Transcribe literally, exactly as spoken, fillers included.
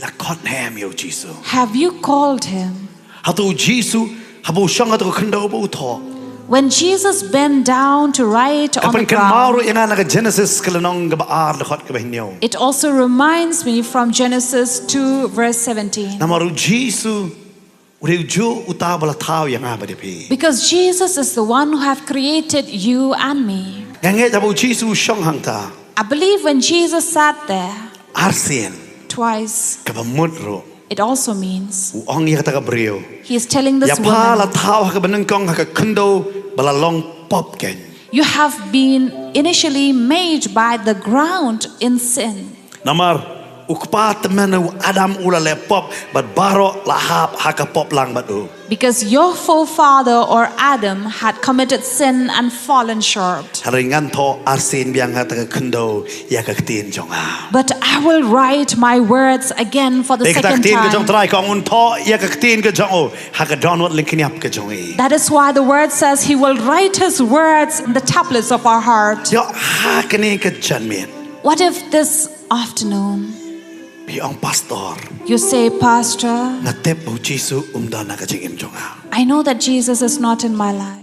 La khot ne em ïa u Jisu? Have you called him? Hato u Jisu haba u shong ha kata ka khyndew ba u thoh? When Jesus bent down to write Ka on the pynkynmaw ground, ruh ïa nga na ka Genesis ka lynnong kaba ar dkhot kaba hynñiew. It also reminds me from Genesis two, verse seventeen. Namar u Jisu u dei u juh uta ba la thaw ïa nga bad ïa phi. Because Jesus is the one who have created you and me. Nga ngeit haba u Jisu u shong hangta I believe when Jesus sat there arsien, twice, kaba mut ruh, it also means u ong ïa kata ka briew, he is telling this ïa pha la woman, thaw ha kaba nyngkong ha ka khyndew ba la long pop kein. "You have been initially made by the ground in sin." Namar u kpa tymmen u Adam u la leh pop, bad baroh la hap ha ka pop lang bad u. Because your forefather or Adam had committed sin and fallen short. Hynrei ngan thoh arsien biang ha kata ka khyndew ïa ka ktien jong nga. But I will write my words again for the Ïa kata ka second ktien ka jong time. Trai ka ong un thoh ïa ka ktien ka jong u ha ka dohnud lyngkniap ka jong i. That is why the word says he will write his words in the tablets of our heart. Ïa ha kane ka janmiet. What if this afternoon Phi ong, Pastor, you say, "Pastor, nga tip ba u Jisu um don ha ka jingim jong nga. I know that Jesus is not in my life."